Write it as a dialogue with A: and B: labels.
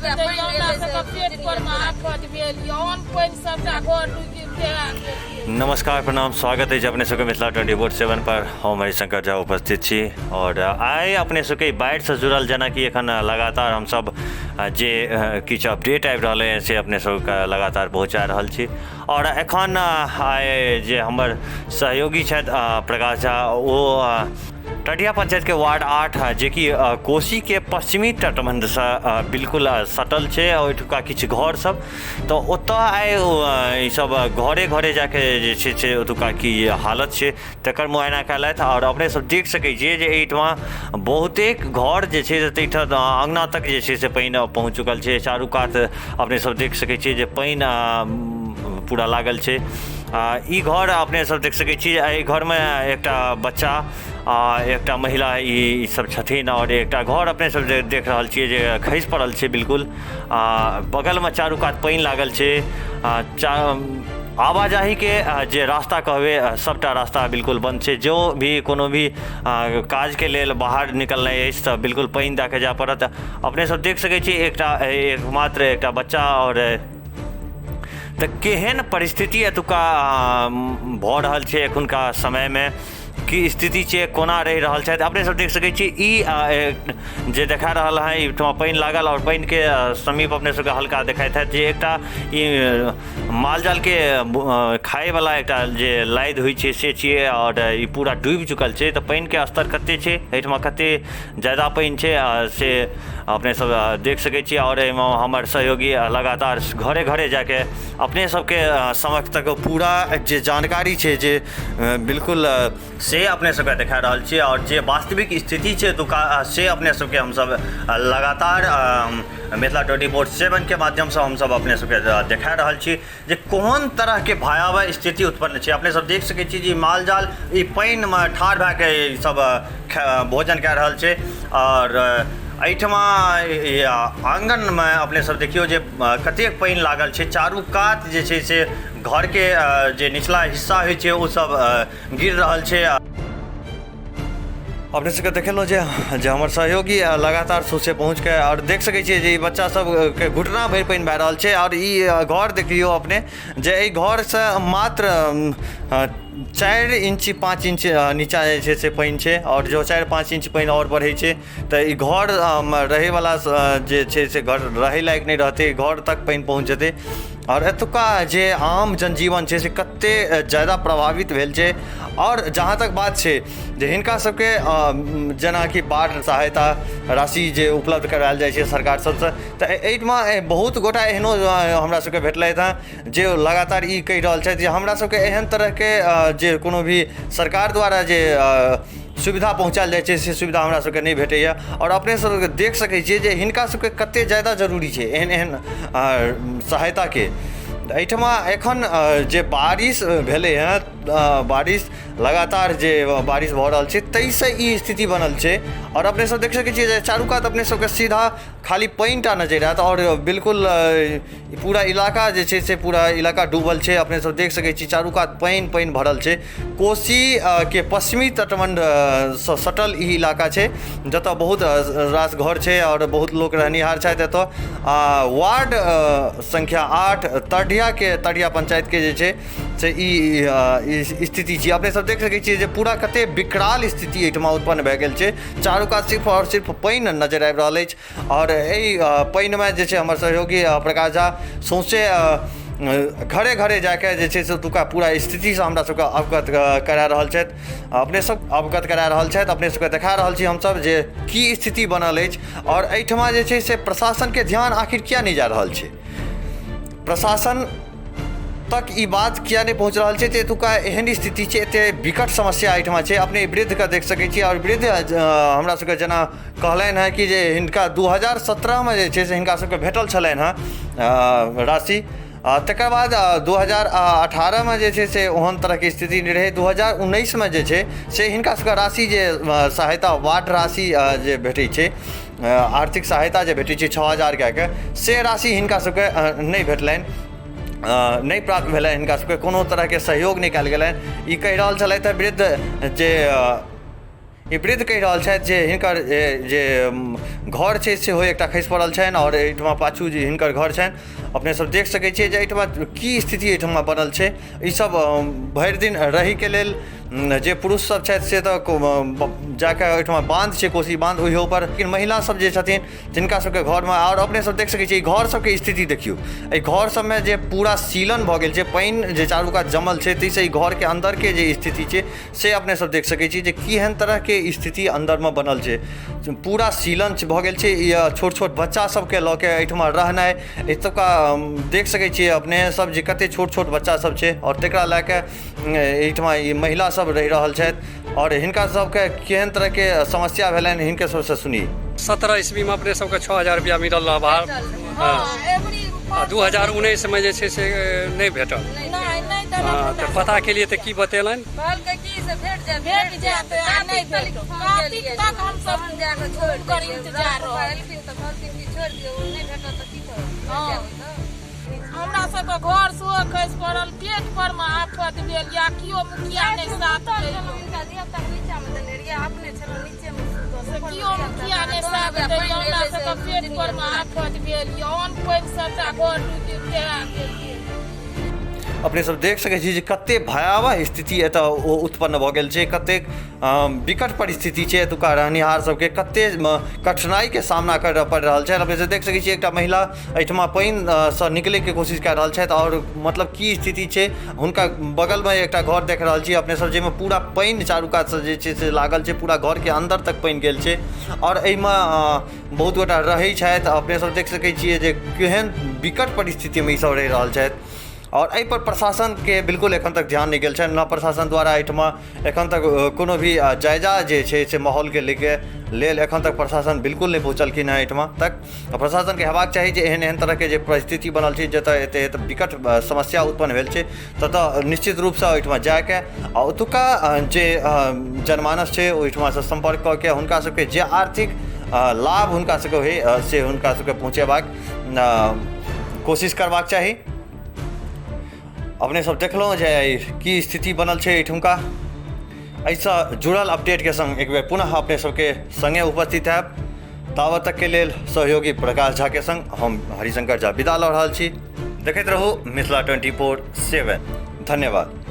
A: हमरा सबके पेट पर मे आफत भेल यऽ, अन्न पानि सबटा घर डूबि गेल।
B: नमस्कार, प्रणाम, स्वागत अछि अपने सबके मिथिला 24/7 पर। हम हरिशंकर झा उपस्थित छी आओर आइ अपने सबके बाढ़िसँ जुड़ल जेनाकि एखन लगातार हमसब जे किछु अपडेट आबि रहलै हँ से अपने सबके लगातार पहुँचा रहल छी। आओर एखन आइ जे हमर सहयोगी छथि प्रकाश झा, ओ टटिया पंचायतके वार्ड 8 जेकि कोसीके पश्चिमी तटबन्धसँ बिल्कुल सटल छै, ओहिठुका किछु घर सब, तऽ ओतऽ आइ ईसब घरे घरे जाके जे छै से ओतुका की हालत छै तकर मुआयना कयलथि। आओर अपने सब देख सकै छियै जे एहिठमा बहुतेक घर जे छै से ताहिठाम अङ्गना तक जे छै से पानि पहुँच चुकल छै। चारू कात अपने सब देख सकै छियै जे पानि पूरा लागल छै। ई घर अपने सब देख सकै छी, एहि घरमे एकटा बच्चा आ एकटा महिला ई सब छथिन। आओर एकटा घर अपने सब जे देख रहल छियै जे खसि पड़ल छै बिल्कुल, आ बगलमे चारू कात पानि लागल छै। आवाजाहीके जे रास्ता कहबै सबटा रास्ता बिल्कुल बन्द छै। जो भी कोनो भी काजके लेल बाहर निकलनाइ अछि तऽ बिल्कुल पानि दए कऽ जाय पड़त। अपने सब देख सकै छी एकटा एकमात्र एकटा बच्चा, आओर तऽ केहन परिस्थिति एतुका भऽ रहल छै, एखुनका समयमे की स्थिति छै, कोना रहि रहल छथि, अपने सब देख सकै छी। ई जे देखा रहल है एहिठमा पानि लागल आओर पानिके समीप अपने सबके हल्का देखाइत हैत जे एकटा ई माल जालके खायवला एकटा जे लादि होइ छै से छियै, आओर ई पूरा डूबि चुकल छै। तऽ पानिके स्तर कते छै एहिठमा, कते ज्यादा पानि छै से अपने सब देख सकै छी। आओर एहिमे हमर सहयोगी लगातार घरे घरे जाके अपने सबके समक्ष तक पूरा जे जानकारी छै जे बिल्कुल से अपने सबके देखा रहल छियै, आओर जे वास्तविक स्थिति छै एतुका से अपने सबके हमसब लगातार मिथिला 24/7 के माध्यमसँ हमसब अपने सबके देखा रहल छी जे कोन तरहके भयावह स्थिति उत्पन्न छै। अपने सब देख सकै छी जे माल जाल ई पानिमे ठाढ़ भए कऽ ई सब भोजन कए रहल छै। आओर एहिठमा आङ्गनमे अपने सब देखियौ जे कतेक पानि लागल छै, चारू कात जे छै से घरके जे निचला हिस्सा होइ छै ओ सब गिर रहल छै। अपने सबके देखेलहुँ जे हमर सहयोगी लगातार सौँसे पहुँचके, आओर देख सकै छियै जे ई बच्चा सबके घुटना भरि पानि भए रहल छै। आओर ई घर देखियौ अपने जे एहि घरसँ मात्र 4 इंच 5 इंच नीचाँ जे छै से पानि छै, आओर जँ 4-5 इंच पानि आओर बढ़ै छै तऽ ई घर रहैवला जे छै से घर रहै लायक नहि रहतै, घर तक पानि पहुँच जेतै। आओर एतुका जे आम जनजीवन छै से कते ज्यादा प्रभावित भेल छै। आओर जहाँ तक बात छै जे हिनका सबके जेनाकि बाढ़ि सहायता राशि जे उपलब्ध करायल जाइ छै सरकार सबसँ, तऽ एहिठमा बहुत गोटा एहनो हमरा सबके भेटलथि हँ जे लगातार ई कहि रहल छथि जे हमरा सबके एहन तरहके जे कोनो भी सरकार द्वारा जे सुविधा पहुँचायल जाइ छै से सुविधा हमरा सबके नहि भेटैए। आओर अपने सबके देख सकै छियै जे हिनका सबके कते ज्यादा जरूरी छै एहन एहन सहायताके। एहिठमा एखन जे बारिश भेलै हँ, बारिश लगातार जे बारिश भऽ रहल छै ताहिसँ ई स्थिति बनल छै। आओर अपने सब देख सकै छियै जे चारू कात अपने सबके सीधा खाली पानिटा नजरि आयत, आओर बिल्कुल पूरा इलाका जे छै से पूरा इलाका डूबल छै। अपने सब देख सकै छी चारू कात पानि पानि भरल छै। कोसी के पश्चिमी तटबन्धसँ सटल ई इलाका छै जतऽ बहुत रास घर छै आओर बहुत लोक रहनिहार छथि एतऽ। वार्ड संख्या 8 तढ़ियाके तढ़िया पंचायतके जे छै से ई स्थिति छै। अपने सब देख सकै छियै जे पूरा कते विकराल स्थिति एहिठमा उत्पन्न भए गेल छै। चारू कात सिर्फ आओर सिर्फ पानि नजरि आबि रहल अछि। आओर एहि पानिमे जे छै हमर सहयोगी प्रकाश झा सौँसे घरे घरे जाके जे छै से ओतुका पूरा स्थितिसँ हमरा सबके अवगत करा रहल छथि, अपने सब अवगत करा रहल छथि। अपने सबके देखा रहल छी हमसब जे की स्थिति बनल अछि। आओर एहिठमा जे छै से प्रशासनके ध्यान आखिर किया नहि जा रहल छै, प्रशासन तक ई बात किया नहि पहुँच रहल छै जे एतुका एहन स्थिति छै, एते विकट समस्या एहिठमा छै। अपने वृद्धके देख सकै छी। आओर वृद्ध हमरा सबके जेना कहलनि हँ कि जे हिनका 2017मे जे छै से हिनका सबके भेटल छलनि हँ राशि, तकर बाद 2018मे जे छै से ओहन तरहके स्थिति नहि रहै। 2019मे जे छै से हिनका सबके राशि जे सहायता वार्ड राशि जे भेटै छै, आर्थिक सहायता जे भेटै छै 6000 कए कऽ, से राशि हिनका सबके नहि भेटलनि, नहि प्राप्त भेलनि। हिनका सबके कोनो तरहके सहयोग नहि कयल गेलनि। ई कहि रहल छलथि वृद्ध जे ई वृद्ध कहि रहल छथि जे हिनकर जे घर छै सेहो एकटा खसि पड़ल छनि आओर एहिठमा पाछू जे हिनकर घर छनि अपने सब देख सकै छियै जे एहिठमा की स्थिति एहिठमा बनल छै। ईसब भरि दिन रहैके लेल जे पुरुष सब छथि से तऽ जाकऽ ओहिठमा बाँध छै, कोसी बाँध, ओहिओ पर, लेकिन महिला सब जे छथिन जिनका सबके घरमे, आओर अपने सब देख सकै छियै घर सबके स्थिति देखियौ, एहि घर सबमे जे पूरा सीलन भऽ गेल छै, पानि जे चारू कात जमल छै, ताहिसँ ई घरके अन्दरके जे स्थिति छै से अपने सब देख सकै छी जे केहन तरहके स्थिति अन्दरमे बनल छै। पूरा सीलन भऽ गेल छै। ई छोट छोट बच्चा सबके लऽ के एहिठमा रहनाइ, एतुका देख सकै छियै अपने सब जे कते छोट छोट बच्चा सब छै आओर तकरा लए कऽ एहिठमा ई महिला सब रहि रहल छथि आओर हिनका सबके केहन तरहके समस्या भेलनि हिनके सबसँ सुनी।
C: 17 ईस्वीमे अपने सबके 6000 रुपया मिलल रहए बाहर, आ 2019 मे जे छै से नहि भेटल। हँ, तऽ पता केलियै तऽ की बतेलनि?
A: हमरा सबके घर सेहो खसि पड़ल, पेट पर मे आफत भेल या केओ मुखिया नहि साथ केओ मुखिया नहि साथ दैया। हमरा सबके पेट पर मे आफत भेल यऽ, अन्न पानि सबटा घर डूबि गेल।
B: अपने सब देख सकै छी जे कते भयावह स्थिति एतऽ उत्पन्न भऽ गेल छै, कतेक विकट परिस्थिति छै एतुका रहनिहार सबके, कते कठिनाइके सामना करऽ पड़ि रहल छै। अपने सब देख सकै छी एकटा महिला एहिठमा पानिसँ निकलैके कोशिश कए रहल छथि आओर मतलब की स्थिति छै। हुनका बगलमे एकटा घर देख रहल छी अपने सब जाहिमे पूरा पानि चारू कातसँ जे छै से लागल छै, पूरा घरके अन्दर तक पानि गेल छै आओर एहिमे बहुत गोटा रहै छथि। अपने सब देख सकै छियै जे केहन विकट परिस्थितिमे ई सब रहि रहल छथि और एहि पर प्रशासन के बिल्कुल एखन तक ध्यान नहि गेल छनि, न प्रशासन द्वारा एहिठमा एखन तक कोनो भी जायजा जे छै से माहौल के लेके लेल एखन तक प्रशासन बिल्कुल नहि पहुँचलखिन हेँ एहिठमा तक। प्रशासन के हेबाक चाही जे एहन एहन तरहके जे परिस्थिति बनल छै जतऽ एते एते विकट समस्या उत्पन्न भेल छै ततऽ निश्चित रूपसँ ओहिठमा जाके आ ओतुका जे जनमानस छै ओहिठमासँ सम्पर्क कऽ के हुनका सबके जे आर्थिक लाभ हुनका सबके होइ से हुनका सबके पहुँचेबाक कोशिश करबाक चाही। अपने सब देखलहुँ जे की स्थिति बनल छै एहिठुमका। एहिसँ जुड़ल अपडेटके संग एक बेर पुनः अपने सबके संगे उपस्थित हैब। तावत तकके लेल सहयोगी प्रकाश झाके संग हम हरिशंकर झा विदा लऽ रहल छी। देखैत रहू मिथिला 24/7। धन्यवाद।